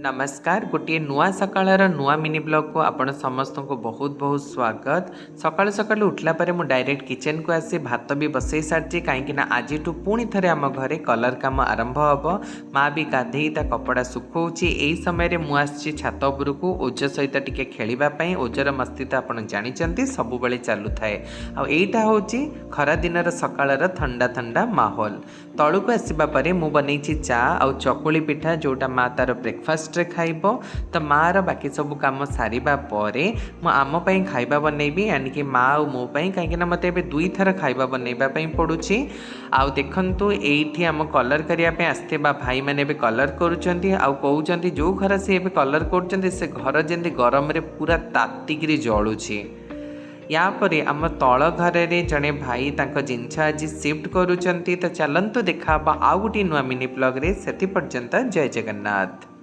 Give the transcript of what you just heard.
ନମସ୍କାର। ଗୋଟିଏ ନୂଆ ସକାଳର ନୂଆ ମିନି ବ୍ଲଗ୍କୁ ଆପଣ ସମସ୍ତଙ୍କୁ ବହୁତ ବହୁତ ସ୍ୱାଗତ। ସକାଳୁ ସକାଳୁ ଉଠିଲା ପରେ ମୁଁ ଡାଇରେକ୍ଟ କିଚେନକୁ ଆସି ଭାତ ବି ବସେଇ ସାରିଛି, କାହିଁକିନା ଆଜିଠୁ ପୁଣି ଥରେ ଆମ ଘରେ କଲର୍ କାମ ଆରମ୍ଭ ହେବ। ମା ବି ଗାଧେଇ ତା କପଡ଼ା ଶୁଖଉଛି। ଏଇ ସମୟରେ ମୁଁ ଆସିଛି ଛାତ ଉପରକୁ ଓଜ ସହିତ ଟିକେ ଖେଳିବା ପାଇଁ। ଓଜର ମସ୍ତି ତ ଆପଣ ଜାଣିଛନ୍ତି, ସବୁବେଳେ ଚାଲୁଥାଏ। ଆଉ ଏଇଟା ହେଉଛି ଖରାଦିନର ସକାଳର ଥଣ୍ଡା ଥଣ୍ଡା ମାହୋଲ। ତଳକୁ ଆସିବା ପରେ ମୁଁ ବନେଇଛି ଚା ଆଉ ଚକୁଳି ପିଠା, ଯେଉଁଟା ମା ତାର ବ୍ରେକଫାଷ୍ଟରେ ଖାଇବ। ତ ମାଆର ବାକି ସବୁ କାମ ସାରିବା ପରେ ମୁଁ ଆମ ପାଇଁ ଖାଇବା ବନେଇବି, ଆଣିକି ମା ଆଉ ମୋ ପାଇଁ, କାହିଁକିନା ମୋତେ ଏବେ ଦୁଇଥର ଖାଇବା ବନେଇବା ପାଇଁ ପଡ଼ୁଛି। ଆଉ ଦେଖନ୍ତୁ, ଏଇଠି ଆମ କଲର୍ କରିବା ପାଇଁ ଆସିଥିବା ଭାଇମାନେ ଏବେ କଲର୍ କରୁଛନ୍ତି ଆଉ କହୁଛନ୍ତି, ଯେଉଁ ଘର ସେ ଏବେ କଲର୍ କରୁଛନ୍ତି, ସେ ଘର ଯେମିତି ଗରମରେ ପୁରା ତାତିକିରି ଜଳୁଛି। ୟା ପରେ ଆମ ତଳ ଘରରେ ଜଣେ ଭାଇ ତାଙ୍କ ଜିନିଷ ଆଜି ସିଫ୍ଟ କରୁଛନ୍ତି। ତ ଚାଲନ୍ତୁ, ଦେଖା ହବା ଆଉ ଗୋଟିଏ ନୂଆ ମିନି ବ୍ଲଗ୍ରେ। ସେଥି ପର୍ଯ୍ୟନ୍ତ ଜୟ ଜଗନ୍ନାଥ।